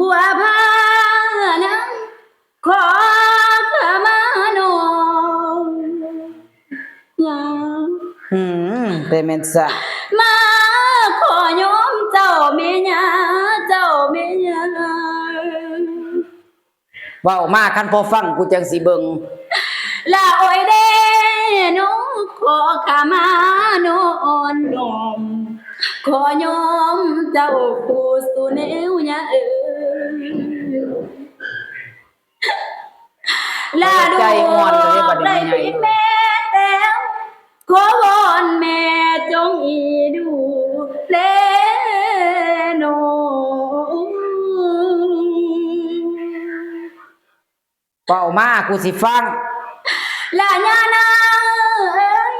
ຜົວພານາງ ຂໍຂະມານ້ອງ ຍາ ອືມ ແຕ່ແມ່ນຊະ ມາຂໍໂຍມເຈົ້າແມ່ຍ່າ ເຈົ້າແມ່ຍ່າ ເວົ້າມາ ຄັນພໍຟັງກູຈັ່ງຊິເບິ່ງ ລະໂອຍເດ ນ້ອງ ຂໍຂະມານ້ອງ ອ່ອນນ້ອມ ຂໍໂຍມເຈົ້າຄູ່ສູ່ແນວ ຍາເອີຍ ລະ ໃຈອ່ອນເລີຍບັດນີ້ ແມ່ແຕ້ວ ຂໍວອນແມ່ຈົ່ງອີດູແລນ້ອງ ເວົ້າມາ ກູຊິຟັງ ລະຍານາງເອີຍ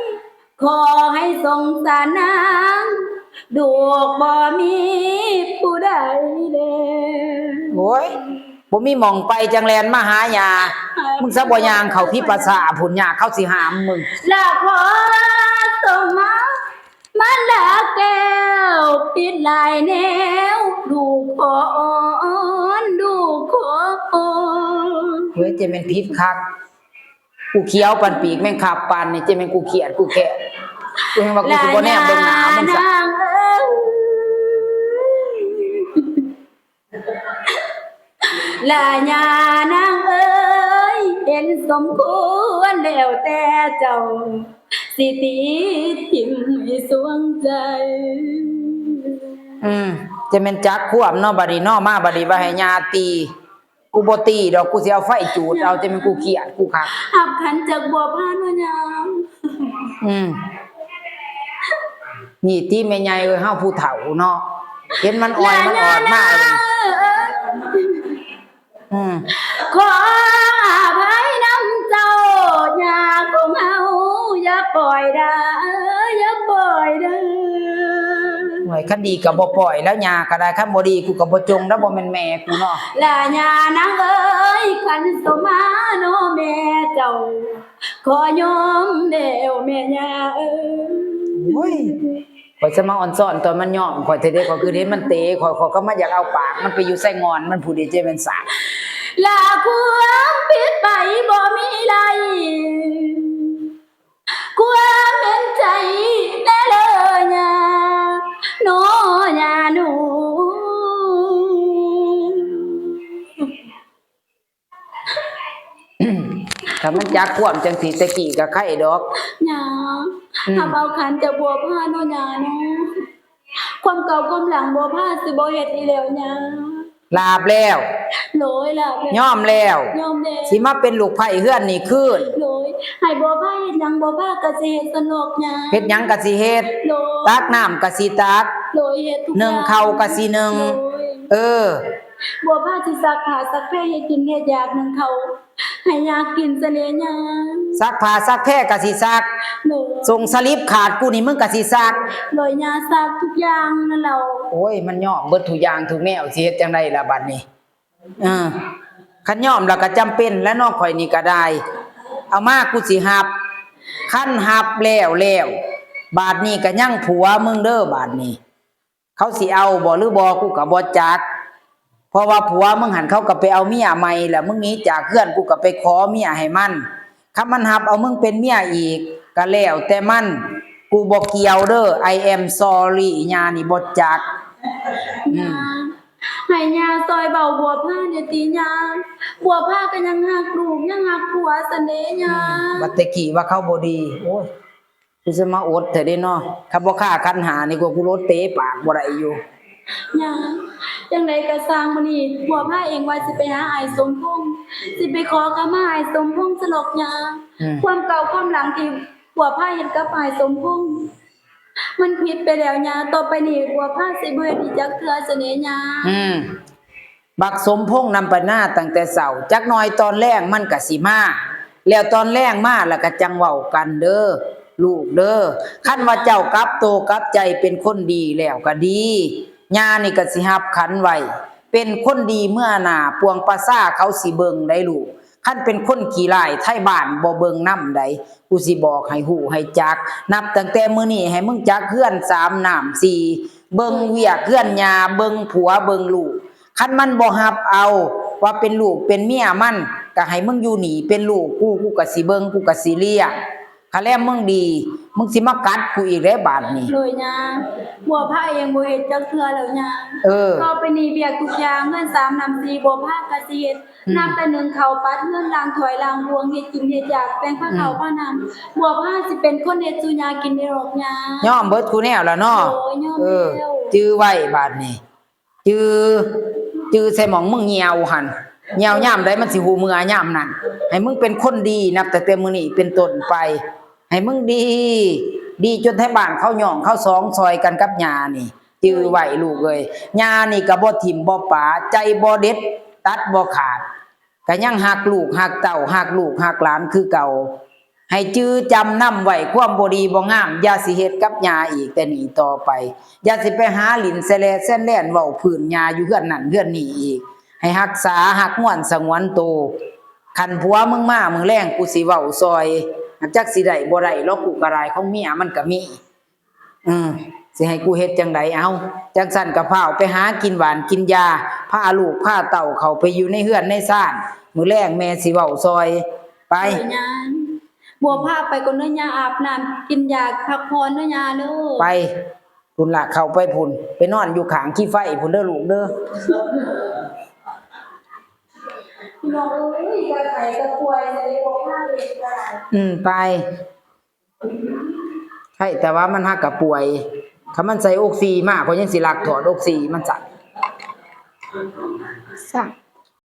ຂໍໃຫ້ສົງສານນາງ ລູກບໍ່ມີຜູ້ໃດແລ ໂອ້ຍ ບໍ່ມີໝ່ອງໄປຈັ່ງແລ່ນມາຫາຍ່າ ມຶງຊະບໍ່ຍ່າງເຂົ້າພິພາສາພຸ້ນ ຍ່າເຂົາຊິຫາມມຶງ ລະຂໍສົມມາ ມາລາແກ້ວ ຜິດຫຼາຍແນວ ລູກຂໍອ່ອນ ລູກຂໍອ່ອນ ເຮີ້ຍ ຈະແມ່ນຜິດຄັກ ກູຂຽວປານປີກແມງຄັບປານນີ້ ຈະແມ່ນກູຄຽດກູແຄ້ນ ກູແຮ່ງວ່າກູຊິບໍ່ແນມເບິ່ງໜ້າມຶງຊະ ລະຍານາງເອີຍ ລະຍານາງເອີຍ ເຫັນສົມຄວນແລ້ວແຕ່ເຈົ້າ ຊິຕິດຖິ້ມໃຫ້ສວງໃຈ ອືມ ຈະແມ່ນຈັກຄວາມເນາະ ບັດນີ້ເນາະ ມາບັດນີ້ວ່າໃຫ້ຍ່າຕີ ກູບໍ່ຕີດອກ ກູຊິເອົາໄຟຈູດເອົາ ຈະແມ່ນກູຄຽດກູຄັກ ຮັບຂັນຈາກບົວພາເນາະຍ່າ ອືມ ນີ້ຕິແມ່ໃຫຍ່ເອີຍ ເຮົາຜູ້ເຖົ້າເນາະ ເຫັນມັນອ່ອຍມັນອອດມາ ລະຍານາງເອີຍ ອືມ ຂໍອະໄພນຳເຈົ້າ ຍ່າຂອງເຮົາ ຢ່າປ່ອຍເດີ ຢ່າປ່ອຍເດີ ໂອ້ຍ ຄັນດີກໍບໍ່ປ່ອຍແລ້ວ ຍ່າກໍໄດ້ ຄັນບໍ່ດີກູກໍບໍ່ຈົ່ງແລ້ວ ບໍ່ແມ່ນແມ່ກູເນາະ ລະຍານາງເອີຍ ຂັນສົມມາເນາະແມ່ເຈົ້າ ຂໍຍອມແລ້ວແມ່ຍ່າເອີຍ ໂອ້ຍ ຂ້ອຍຈະມາອ່ອນຊ້ອນຕອນມັນຍອມຂ້ອຍແທ້ເດ້ ຂ້ອຍຄືເຫັນມັນເຕະຂ້ອຍ ຂ້ອຍກໍມາຢາກເອົາປາກມັນໄປຢູ່ໃສ່ງ່ອນມັນພຸ້ນເດ້ ເຈແມ່ນສາ ລະຄວາມຜິດໄປບໍ່ມີໄລ່ ຄວາມເຫັນໃຈແດ່ເລີຍ ໂນຍາໂນ. ຖ້າມັນຈັກຄວາມຈັ່ງຊີ້ແຕ່ກີ້ກໍໄຄດອກ ຍ່າ ອືມ ຮັບເອົາຂັນຈາກບົວພາເນາະ ຍ່າເນາະ ຄວາມເກົ່າຄວາມຫຼັງບົວພາຊິບໍ່ເຮັດອີກແລ້ວ ຍ່າ ລາບແລ້ວ ໂດຍ ລາບແລ້ວ ຍອມແລ້ວ ຍອມແລ້ວ ຊິມາເປັນລູກໃພ້ເຮືອນນີ້ຄືນ ໂດຍ ໃຫ້ບົວພາເຮັດຫຍັງບົວພາກໍຊິເຮັດຊັ້ນດອກ ຍ່າ ເຮັດຫຍັງກໍຊິເຮັດ ໂດຍ ຕັກນ້ຳກໍຊິຕັກ ໂດຍ ເຮັດທຸກຢ່າງ ໜຶ້ງເຂົ້າກໍຊິໜຶ້ງ ໂດຍ ເອີ ບົວພາຊິຊັກຜ້າຊັກແພ ເຮັດກິນເຮັດຢາກ ໜຶ້ງເຂົ້າໃຫ້ຍາກິນຊະເດຍຍ່າ ຊັກຜ້າຊັກແພກໍຊິຊັກ ໂດຍ ສົ່ງສະລິບຂາດກູນີ້ມຶງກໍຊິຊັກ ໂດຍ ຍ່າຊັກທຸກຢ່າງນັ້ນແຫຼ້ວ ໂອ້ຍ ມັນຍອມເບິດທຸກຢ່າງທຸກແນວ ຊິເຮັດຈັ່ງໃດລະບັດນີ້ ເອີ ຄັນຍອມລະກໍຈຳເປັນແຫຼະເນາະ ຂ້ອຍນີ້ກໍໄດ້ ເອົາມາ ກູຊິຮັບ ຄັນຮັບແລ້ວແລ້ວ ບາດນີ້ກໍຍັງຜົວມຶງເດີ ບາດນີ້ ເຂົາຊິເອົາບໍ່ຫຼືບໍ່ ກູກໍບໍ່ຈັກ ເພາະວ່າຜົວມຶງຫັ້ນ ເຂົາກໍໄປເອົາເມຍໃໝ່ ແລ້ວມຶງໜີຈາກເຮືອນ ກູກໍໄປຂໍເມຍໃຫ້ມັນ ຄັນມັນຮັບເອົາມຶງເປັນເມຍອີກ ກໍແລ້ວແຕ່ມັນ ກູບໍ່ກ່ຽວເດີ I am sorry ຍ່ານີ້ບໍ່ຈັກ ອືມ ໃຫ້ຍ່າຊ່ອຍເວົ້າບົວພາແດ່ຕິຍ່າ ບົວພາກໍຍັງຮັກລູກ ຍັງຮັກຜົວຊັ້ນເດຍ່າ ອືມ ບັດແຕ່ກີ້ວ່າເຂົາບໍ່ດີ ໂອ້ຍ ຄືຊິມາອົດແທ້ເດເນາະ ຄັນບໍ່ຄາຂັນຫ້ານີ້ ກວ່າກູໂລດເຕະປາກບໍ່ໄດ້ຢູ່ ຍ່າ ຈັ່ງໃດກໍຊ່າງ ມື້ນີ້ບົວພາເອງວ່າຊິໄປຫາອ້າຍສົມພົງ ຊິໄປຂໍຂະມາອ້າຍສົມພົງຊະດອກຍ່າ ອືມ ຄວາມເກົ່າຄວາມຫຼັງທີ່ບົວພາເຮັດກັບອ້າຍສົມພົງ ມັນຜິດໄປແລ້ວຍ່າ ຕໍ່ໄປນີ້ບົວພາຊິບໍ່ເຮັດອີກຈັກເທື່ອຊະເດຍ່າ ອືມ ບັກສົມພົງນຳໄປນາຕັ້ງແຕ່ເຊົ້າ ຈັກໜ່ອຍຕອນແລງມັນກະຊິມາ ແລ້ວຕອນແລງມາລະກະຈັ່ງເວົ້າກັນເດີລູກເດີ ຄັນວ່າເຈົ້າກັບໂຕກັບໃຈເປັນຄົນດີແລ້ວກະດີ ຍ່ານີ້ກະຊິຮັບຂັນໄວ້ ເປັນຄົນດີເມືອໜ້າ ປວງປະຊາເຂົາຊິເບິ່ງໄດ໋ລູກ ຄັນເປັນຄົນຂີ້ຮ້າຍ ໄທບ້ານບໍ່ເບິ່ງນຳໃດ໋ ກູຊິບອກໃຫ້ຮູ້ໃຫ້ຈັກ ນັບຕັ້ງແຕ່ມື້ນີ້ໃຫ້ມຶງຈັກເຮືອນສາມນ້ຳສີ່ ເບິ່ງວຽກເຮືອນຍ່າ ເບິ່ງຜົວເບິ່ງລູກ ຄັນມັນບໍ່ຮັບເອົາວ່າເປັນລູກເປັນເມຍມັນ ກໍໃຫ້ມຶງຢູ່ນີ້ເປັນລູກກູ ກູກໍຊິເບິ່ງ ກູກໍຊິລ້ຽງ. ຄະແລມມຶງດີ ມຶງຊິມາກັດກູອີກເດ້ບາດນີ້. ໂດຍຍ່າ ບົວພາເອງບໍ່ເຮັດຈັກເທື່ອແລ້ວຍ່າ. ເອີ ຕໍ່ໄປນີ້ວຽກທຸກຢ່າງເຮືອນສາມນ້ຳສີ່ບົວພາກໍຊິເຮັດ. ອືມ ນັບແຕ່ໜຶ້ງເຂົ້າ ປັດເຮືອນ ລ້າງຖ້ວຍລ້າງບ່ວງ ເຮັດກິນເຮັດຢາກ ແຕ່ງພາເຂົ້າ ອືມ ພານ້ຳ ບົວພາຊິເປັນຄົນເຮັດສູ່ຍ່າກິນເດ້ດອກຍ່າ. ຍອມເບິດຄູ່ແນວລະເນາະ. ໂດຍ ຍອມແລ້ວ. ຈື່ໄວ້ບາດນີ້ ຈື່ ຈື່ໃສ່ໝ່ອງມຶງຍ່ຽວຫັ້ນ ຍ່ຽວຍາມໃດມັນຊິຮູ້ເມືອຍາມນັ້ນ. ໃຫ້ມຶງເປັນຄົນດີ ນັບຕັ້ງແຕ່ມື້ນີ້ເປັນຕົ້ນໄປ ໃຫ້ມຶງດີ ດີຈົນໄທບ້ານເຂົາຍ້ອງເຂົາສອງຊ່ອຍກັນກັບຍ່ານີ້. ຈື່ໄວ້ລູກເອີຍ ຍ່ານີ້ກໍບໍ່ຖິ້ມບໍ່ປະ ໃຈບໍ່ເດັດ ຕັດບໍ່ຂາດ ກໍຍັງຮັກລູກຮັກເຕົ້າ ຮັກລູກຮັກຫຼານຄືເກົ່າ. ໃຫ້ຈື່ຈຳນຳໄວ້ ຄວາມບໍ່ດີບໍ່ງາມ ຢ່າຊິເຮັດກັບຍ່າອີກແຕ່ນີ້ຕໍ່ໄປ. ຢ່າຊິໄປຫາຫຼິ້ນແຊແລແຊນແລນ ເວົ້າພື້ນຍ່າຢູ່ເຮືອນນັ້ນເຮືອນນີ້ອີກ. ໃຫ້ຮັກສາຮັກງວນສະຫງວນໂຕ. ຄັນຜົວມຶງມາມື້ແລງ ກູຊິເວົ້າຊ່ອຍ. ຈັກຊິໄດ້ບໍ່ໄດ້ລອກ ກູກະດາຍຂອງເມຍມັນກະມີ. ເອີ ຊິໃຫ້ກູເຮັດຈັ່ງໃດເອົາ? ຈັ່ງຊັ້ນກໍຟ້າວໄປຫາກິນຫວ່ານກິນຢາ ພາລູກພາເຕົ້າເຂົ້າໄປຢູ່ໃນເຮືອນໃນຊານ ມື້ແລງແມ່ຊິເວົ້າຊ່ອຍ. ໄປ ໂດຍຍ່າ ບົວພາໄປກ່ອນເດີຍ່າ ອາບນ້ຳກິນຢາ ພັກຜ່ອນເດີຍ່າເດີ. ໄປພຸ້ນລະ ເຂົ້າໄປພຸ້ນ ໄປນອນຢູ່ຂ້າງຂີ້ໄຟພຸ້ນເດີລູກເດີ. ນ້ອງເອີຍ ກະໄຂ້ກະປ່ວຍ ຈະໄດ້ບໍ່ພາເຮັດກະໄດ້. ອືມ ໄປ. ໃຊ່ ແຕ່ວ່າມັນຫາກະປ່ວຍ ຄັນມັນໃສ່ອົກຊີມາ ຂ້ອຍຍັງຊິລັກຖອດອົກຊີມັນຊະ. ສະ